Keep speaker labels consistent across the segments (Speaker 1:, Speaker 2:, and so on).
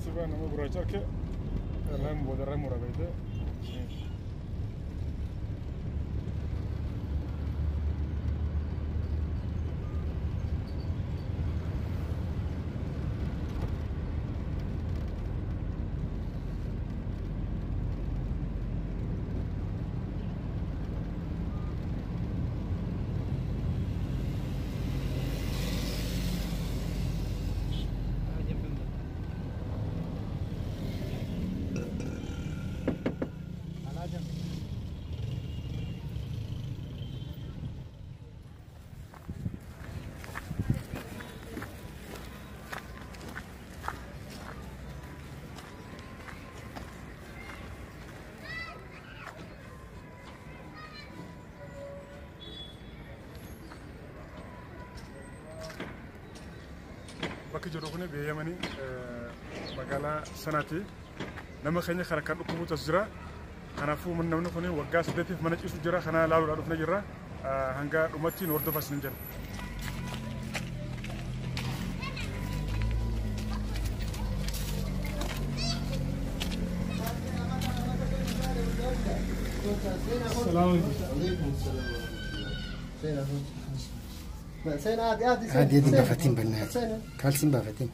Speaker 1: Tartiiba nama gurraacha arke irraan booda irraan mura beekte. Bakki jiru kun biyya Yemanii magaalaa sanaati. Nama keenya kana kan dhukkubuutu as jira. Kanaafuu namni kun waggaa 8 mana ciisu jira. Kana laaluudhaan dhufnee jirra. Hanga dhumatti nu hordofaa isin jira.
Speaker 2: عادي يدي بافتين بالنهاية كالسين بافتين.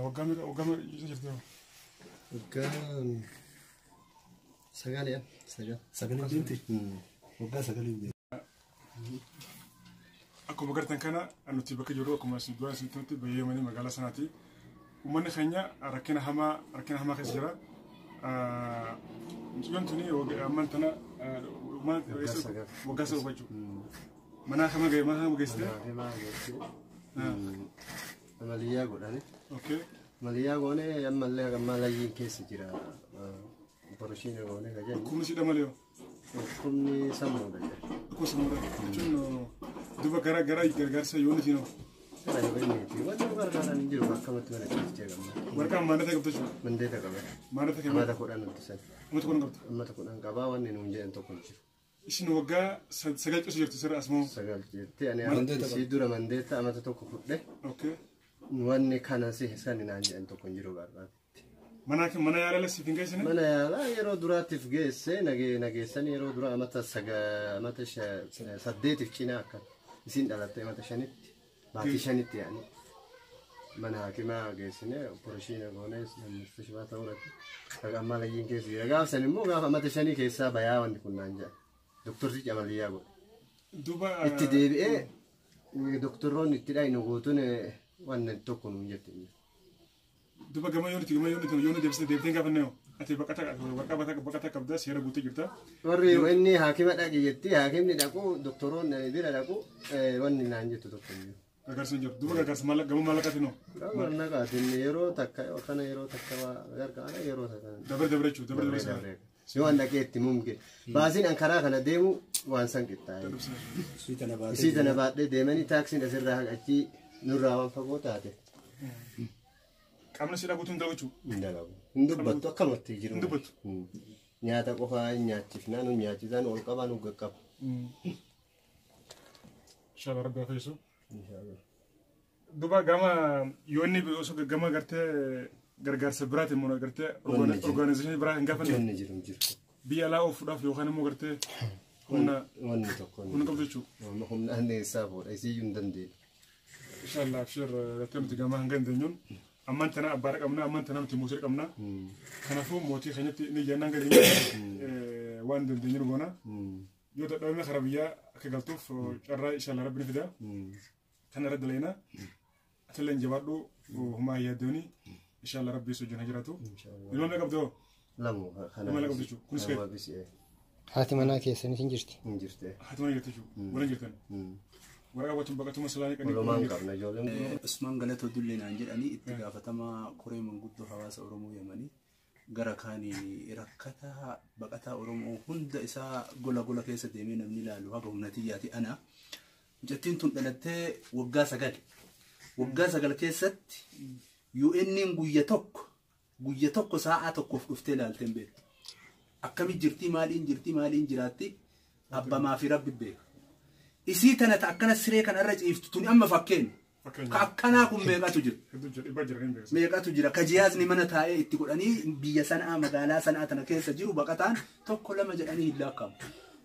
Speaker 1: Waggaa jirtu.
Speaker 2: Waggaa 9 ya, 9.
Speaker 3: 9 deemte? Waggaa 9 deemte.
Speaker 1: Akkuma agartan kana nuti bakka jirru akkuma isin dura isinitti biyya Yemanii magaalaa sanaati. Uummanni keenya rakkina hamaa keessa jira. Mucayyoon tuni ammaan tana waggaa 9 jechuudha. Mana hama geessite?
Speaker 2: Amaliyyaa godhani.
Speaker 1: Okay.
Speaker 2: Amaliyyaa goone ammallee amma layyiin keessa jira. Operation goone ka jennu.
Speaker 1: Dhukkubni sidha malee hoo?
Speaker 2: Dhukkubni sammuudha jedha.
Speaker 1: Dhukkubni sammuudha. Jechuun duba gara gara gargaarsa yoo nuti noo.
Speaker 2: Gara yoo inni wanti nu gargaaran hin jiru akkamatti mana ciisitee qabna.
Speaker 1: Warqaan maandata qabdu jechuudha.
Speaker 2: Mandeeta qaba.
Speaker 1: Maandata qabda.
Speaker 2: Amata 10 nuti san.
Speaker 1: Amata 10 qabdu.
Speaker 2: Amata 10 qabaa wanni nuun jedhan tokko hin jiru.
Speaker 1: Isin waggaa 9 ciisu jirtu sirra asmoo.
Speaker 2: 9 jettee ani isii dura mandeeta amata 1 fudhe.
Speaker 1: Okay.
Speaker 2: Wanni kana si sani naan jedhan tokko hin jiru gargaarti.
Speaker 1: Mana yaalaa siif hin geessine?
Speaker 2: Mana yaalaa yeroo duraatiif geesse nageessanii yeroo dura amata 8 cinaa akka isin dhalatte amata 5tti baatii 5tti yaani mana hakimaa geessine operation goone mustashfaa ta'uurratti haga ammaa layyiin keessa jira. Gaaf san immoo gaafa amata 5 keessaa bayaa wanni kun naan jedhan doktorri amaliyyaa godhe.
Speaker 1: Duuba
Speaker 2: itti deebi'ee doktoroonni itti dhaynu guutuun wanni tokko nuun jette.
Speaker 1: Duba gama yoo nuti deebisee gaafannee ati baqata qabda seera guutuu jirta.
Speaker 2: Warri inni haakima dhaqi jetti haakimni dhaqu doktoroonni bira dhaqu wanni naan jettu tokko hin jiru.
Speaker 1: Gargaarsa hin jiru. Duba gargaarsa gama maallaqaatiin hoo?
Speaker 2: Gama maallaqaatiin yeroo takka kana yeroo takka gargaara yeroo takka.
Speaker 1: Dabre dabre jechuudha dabre dabre.
Speaker 2: Yoo an dhaqee itti mumge baasiin an karaa kana deemu waan san qixxaa'e. Isii tana baadhee deemanii taaksiin asirraa haqachii nurraa waan fagoo taate.
Speaker 1: Qaamni sidhaa guutuu hin dalagu jechuudha.
Speaker 2: Hin dalagu. Hin dubbattu akkamatti jiru.
Speaker 1: Hin dubbattu.
Speaker 2: Nyaata qofaa hin nyaachifnaa nu nyaachisaa nu ol qabaa nu qaqqaba.
Speaker 1: Inshallah rabbi haa fayyisu.
Speaker 2: Inshallah.
Speaker 1: Duba gama yoo inni osoo gama gartee gargaarsa biraatiin immoo gartee orgaanizeeshinii biraa hin gaafanne.
Speaker 2: Wanni jiru hin jiru.
Speaker 1: Biyya alaa oofuudhaaf yookaan immoo gartee humna
Speaker 2: wanni tokko
Speaker 1: humna qabdu jechuudha.
Speaker 2: Humna anneessaa fuudha isiyyuu hin dandeenye.
Speaker 1: Inshallah abshir gartee nuti gama hanga hin dandeenyuun. Ammaan tana abbaadha qabna ammaan tana nuti mootii qabna. Kanaafuu mootii keenyatti ni jennaan gadi waan dandeenyu goona. Yoo dadhabame karaa biyyaa akka galtuuf carraa inshallah rabbi ni fida. Kana irra dalaina. Atillee jabaadhu humaa yaaddooni inshallah rabbi si wajjin jiraatu. Ilma meeqa qabdu?
Speaker 2: Lamu.
Speaker 1: Ilma meeqa qabdu jechuudha? Kunis kee?
Speaker 4: Haati manaa keessanis hin jirti.
Speaker 2: Hin jirti.
Speaker 1: Haati manaa jirti jechuudha. Waliin jirtan. Waraqaa wajjin baqatuma salaanii qanii.
Speaker 2: Walumaan qabna ijoolleen.
Speaker 3: Usmaan Galatoo Dullee naan jedhanii itti gaafatamaa koree manguddoo hawaasa Oromoo Yemanii.
Speaker 5: Gara kaaniin rakkataa baqataa Oromoo hunda isaa gola gola keessa deemee namni ilaalu haga humna xiyyaati ana. Mucattiin tun dhalattee waggaa 9. Waggaa 9 keessatti UN'n guyya tokko sa'a tokkoof dhuftee ilaaltee hin beektu. Akkami jirti maaliin jiraatti abbamaa fi rabbi beeka. Isii tana akkana siree kanarra ciiftu tuni amma fakkeenya. Ka akkanaa kun meeqatu jira? Meeqatu jira? Ka jiyaasni mana taa'ee itti godhanii biyya sanaa magaalaa sanaa tana keessa jiru baqataan 1 2 jedhanii hin lakkaa'amu.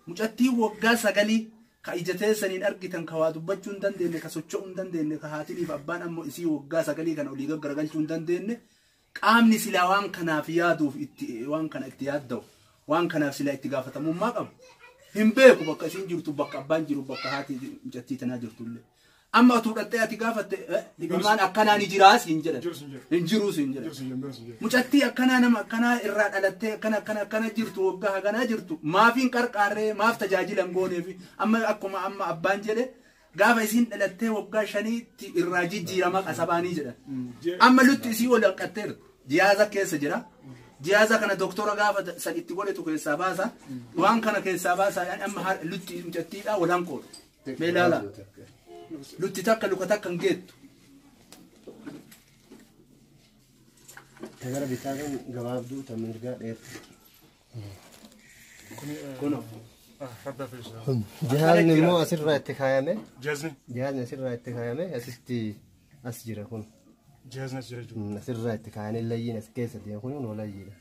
Speaker 5: Mucattiin waggaa 9 ka ija teessaniin argitan ka waa dubbachuu hin dandeenye ka socho'uu hin dandeenye ka haatiniif abbaan ammoo isii waggaa 9 kana olii gaggaragalchuu hin dandeenye qaamni silaa waan kanaaf yaaduuf itti waan kana itti yaadda'u waan kanaaf silaa itti gaafatamummaa qabu hin beeku bakka isiin jirtu bakka abbaan jiru bakka haati mucattii tanaa jirtullee. Amma utuu dhattee ati gaafatte dhibamaan akkanaa ni jiraas hin jedhan. Hin jiruus hin jedhan. Mucattii akkanaa nama akkanaa irraa dhalattee akkana akkana akkana jirtu waggaa haganaa jirtu maafiin qarqaarree maaf tajaajila hin gooneefi amma akkuma amma abbaan jedhe gaafa isiin dhalattee waggaa 5tti irraa jijjiirama qasabaanii jedhan. Amma lutti isii ol hanqatteertu jiyaaza keessa jira. Jiyaaza kana doktora gaafa san itti godhetu keessaa baasa. Waan kana keessaa baasa amma lutti mucattiidhaa wal hanqoodha. Mee ilaala. Lutti takka luka takka hin geettu.
Speaker 2: Gara bitaa kan gabaabduu ta mirgaa dheertu.
Speaker 5: Kunoo.
Speaker 2: Jihaadni immoo asirraa itti kaayame. Jihaadni asirraa itti kaayame asitti as jira kun.
Speaker 1: Jihaadni as jira jechuudha.
Speaker 2: Asirraa itti kaayanii layyiin as keessa deema kun immoo layyiidha.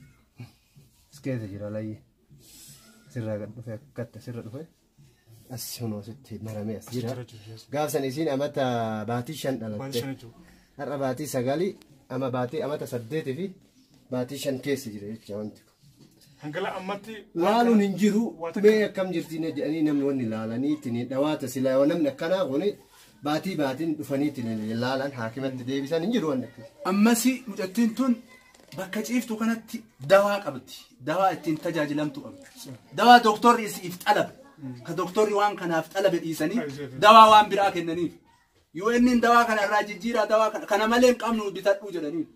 Speaker 2: As keessa jira layyi. Asirraa gad dhufe akkatti asirra dhufe. As hunoo asitti maramee as jira. Gaaf san isiin amata baatii 5 dhalatte. Har'a baatii 9 ama baatii amata 8 fi baatii 5 keessa jira jechuudha wanti kun.
Speaker 1: Hangala ammatti
Speaker 2: laaluun hin jiru mee akkam jirti jedhanii namni wanni laalanii ittiin dhawaata silaa namni akkanaa kun baatii baatiin dhufanii ittiin laalan haakimatti deebisan hin jiru wanni akkasii.
Speaker 5: Ammas mucattiin tun bakka ciiftu kanatti dawaa qabdi. Dawaa ittiin tajaajilamtu qabdi. Dawaa doktorri isiif xalabe. Ka doktorri waan kanaaf xalabe dhiisanii dawaa waan biraa kennaniif. UN'n dawaa kana irraa jijjiiraa dawaa kana malee hin qabnu bitadhuu jedhanii.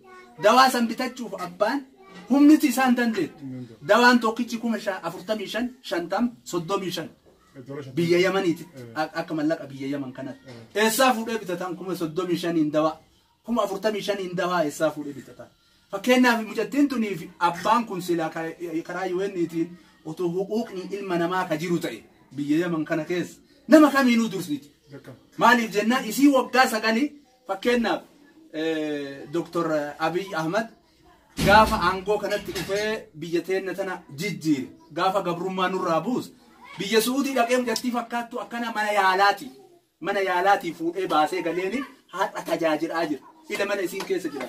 Speaker 5: Dawaa san bitachuuf abbaan humniti isaan dandeettu. Dawaan tokkichi 45,000 50 35 biyya Yamaniitti akka mallaqa biyya Yaman kanatti. Eessaa fuudhee bitatan 35,000 dawaa 45,000 dawaa eessaa fuudhee bitatan. Fakkeenyaaf mucattiin tuniif abbaan kun silaa karaa UN'tiin otoo huquuqni ilma namaa ka jiru ta'e biyya Yaman kana keessa nama kamiinuu dursiti. Maaliif jennaan isii waggaa 9 fakkeenyaaf Dr. Abiy Ahmad gaafa aangoo kanatti dhufee biyya teenna tana jijjiire gaafa gabrummaa nurraa buus biyya Suudii dhaqee mucattii fakkaattu akkana mana yaalaatii fuudhee baasee galeeni har'a tajaajilaa jira. Ila mana isiin keessa jira.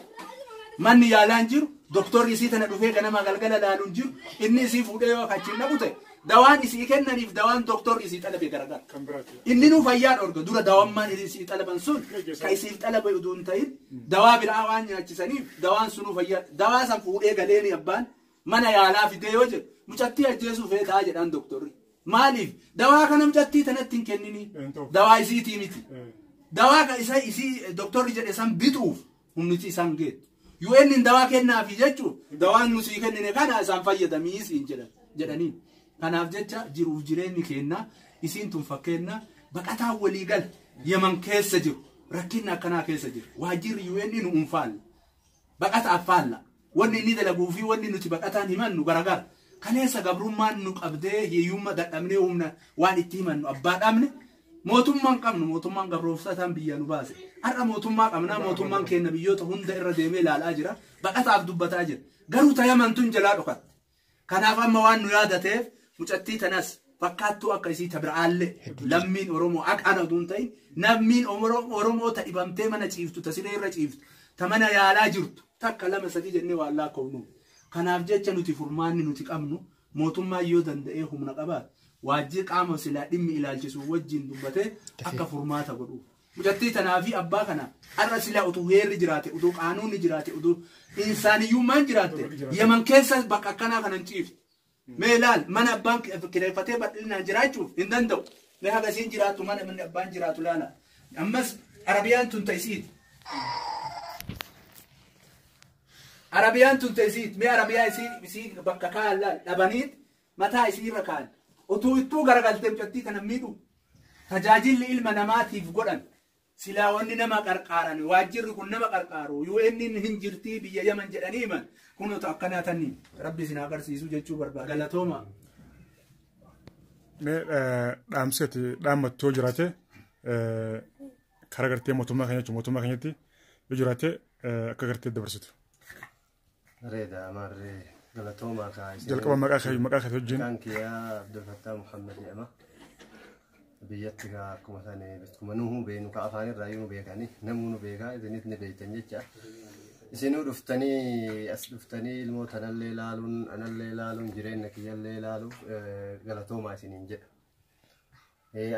Speaker 5: Manni yaalaan jiru doktorri isii tana dhufee ganama galgala laaluun jiru inni isii fuudhee yoo achiin dhaqu ta'e dawaan isii kennaniif dawaan doktorri isii xalabe garagara. Inni nu fayyaa dhorga dura dawammaan isii xalaban sun ka isiif xalabe utuu hin ta'in dawaa biraa waan nyaachisaniif dawaan sunuu fayyaa dawaa san fuudhee galeeni abbaan mana yaalaa fidee yoo jedhu mucattii ajjeesuu feetaa jedhaan doktorri. Maaliif dawaa kana mucattii tanatti hin kenninii dawaa isiitii miti. Dawaa ka isa isii doktorri jedhe san bituuf humniti isaan geettu. UN'n dawaa kennaafi jechuun dawaan nu sii kennine kana isaan fayyadamiis hin jedhanii. Kanaaf jecha jiruuf jireenyi keenna isiin tun fakkeenna baqataa waliigal Yaman keessa jiru rakkinni akkanaa keessa jiru waajjirri UN nu unfaalla baqataaf faalla wanni inni dalaguu fi wanni nuti baqataan himannu garagara kaleessa gabrummaan nu qabdee hiyyummaa dadhabnee humna waan itti himannu abbaa dhabne mootummaan qabnu mootummaan gabroofsataan biyya nu baase har'a mootummaa qabnaa mootummaan keenya biyyoota hunda irra deemee ilaalaa jira baqataaf dubbataa jira garuu ta Yaman tun jalaa dhokatte kanaaf amma waan nu yaadateef mucattii tanas fakkaattuu akka isii tabiraallee lammiin Oromoo akka ana utuu hin ta'in lammiin Oromoo ta dhibamtee mana ciiftu ta siree irra ciiftu ta mana yaalaa jirtu takka 2 3 jennee waan lakkoofnu. Kanaaf jecha nuti furmaanni nuti qabnu mootummaa yoo danda'ee humna qabaate waajjirri qaama silaa dhimmi ilaalchisu wajjin dubbatee akka furmaata godhu. Mucattii tanaa fi abbaa kana har'a silaa utuu heerri jiraate utuu qaanuunni jiraate utuu insaaniyyummaan jiraatte Yaman keessa bakka akkanaa kanan ciiftu. Mee ilaal mana abbaan kireeffatee bal'inaan jiraachuuf hin danda'u. Mee haga isiin jiraattu mana manni abbaan jiraatu laala. Ammas Arabiyaan tun ta'isiiti. Arabiyaan tun teesiit mee Arabiyaa isii bakka kaan laal dhabaniit mataa isii irra kaan utuu ittuu garagaltee mucattii kana miidhu tajaajilli ilma namaatiif godhan silaa wanni nama qarqaaran waajjirri kun nama qarqaaru UN hin jirtii biyya Yaman jedhanii himan kun otoo akkanaa tanni rabbi isin agarsiisu jechuu barbaada. Galatooma.
Speaker 1: Mee dhaamseeti dhaammattu yoo jiraate karaa gartee mootummaa keenya jechuun mootummaa keenyatti yoo jiraate akka gartee dabarsitu.
Speaker 2: Bareeda amaarree galatoomaa kaa isin.
Speaker 1: Jalqaba maqaa kee wajjin.
Speaker 2: Maqaan kiyyaa Abdulfattaa Muhammad jedhama. Biyyatti kaa akkuma san akkuma nuhuu beenu ka afaan irraa nu beekani namuu nu beekaa isinis ni beektan jecha. Isinuu dhuftanii as dhuftanii ilmoo tanallee laaluun anallee laaluun jireenya kiyyallee laalu galatoomaa isiniin jedha.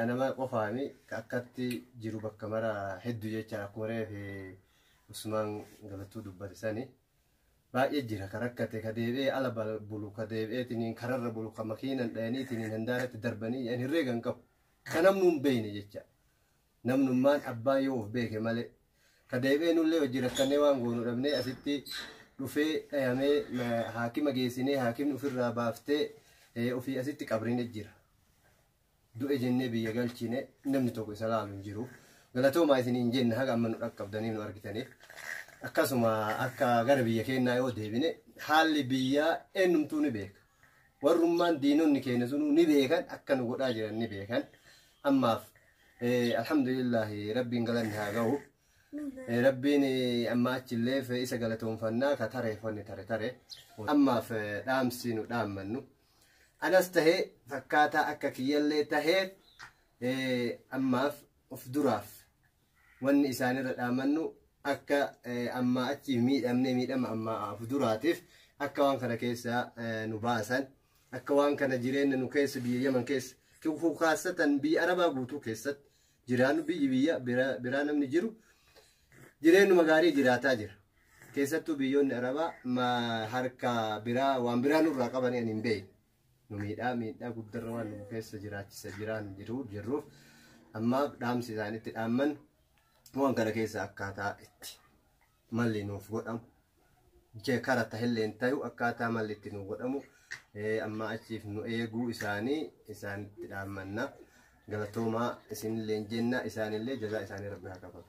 Speaker 2: Anama qofaami akkatti jiru bakka mara hedduu jecha akkuma reefe Usmaan galatuu dubbate sani. Baay'ee jira ka rakkate ka deebi'ee ala bulu ka deebi'eetiniin kararra bulu ka makiinan dhayaniitiniin handaaratti darbanii yan herreega hin qabu. Ka namnu hin beekne jecha. Namnummaan abbaa yoo of beeke malee. Ka deebi'ee nullee hojii rakkannee waan goonu dhabnee asitti dhufee dhayamee haakima geessinee haakimni ofirraa baaftee ofii asitti qabriin jira. Du'e jennee biyya galchine namni tokko isa laalu hin jiru. Galatoomaa isiniin jenna haga amma nu dhaqqabdanii nu argitaniif. Akkasuma akka gara biyya keenyaa yoo deebine haalli biyyaa eenyumtuu ni beeka. Warrummaan diinonni keenya sunuu ni beekan akka nu godhaa jiran ni beekan. Ammaaf alhamdulillahi rabbiin galanni haa ga'u. Rabbiin amma achillee isa galatoonfannaa ka tareeffanne tare tare. Ammaaf dhaamsi nu dhaammannu. Anas tahee fakkaataa akka kiyyallee tahee ammaaf of duraaf wanni isaanirra dhaamannu akka amma achi miidhamne miidhama amma of duraatiif akka waan kana keessa nu baasan akka waan kana jireenya nu keessa biyya Yaman keessa kaasatan biyya Arabaa guutuu keessatti jiraannu biyyi biyya biraa namni jiru jireenyuma gaarii jiraataa jira. Keessattuu biyyoonni Arabaa harka biraa waan biraa nurraa qaban ani hin beekne. Nu miidhaa guddarra waan nu keessa jiraachisa jiraan jirruuf ammaaf dhaamsi isaanitti dhaamman waan kana keessa akkaataa itti malli nuuf godhamu kara tahillee hin ta'u akkaataa malli itti nuuf godhamu amma achiif nu eeguu isaanii isaanitti dhaammanna galatoomaa isinillee jenna isaanillee jazaa isaanii rabbi haa kaffalu.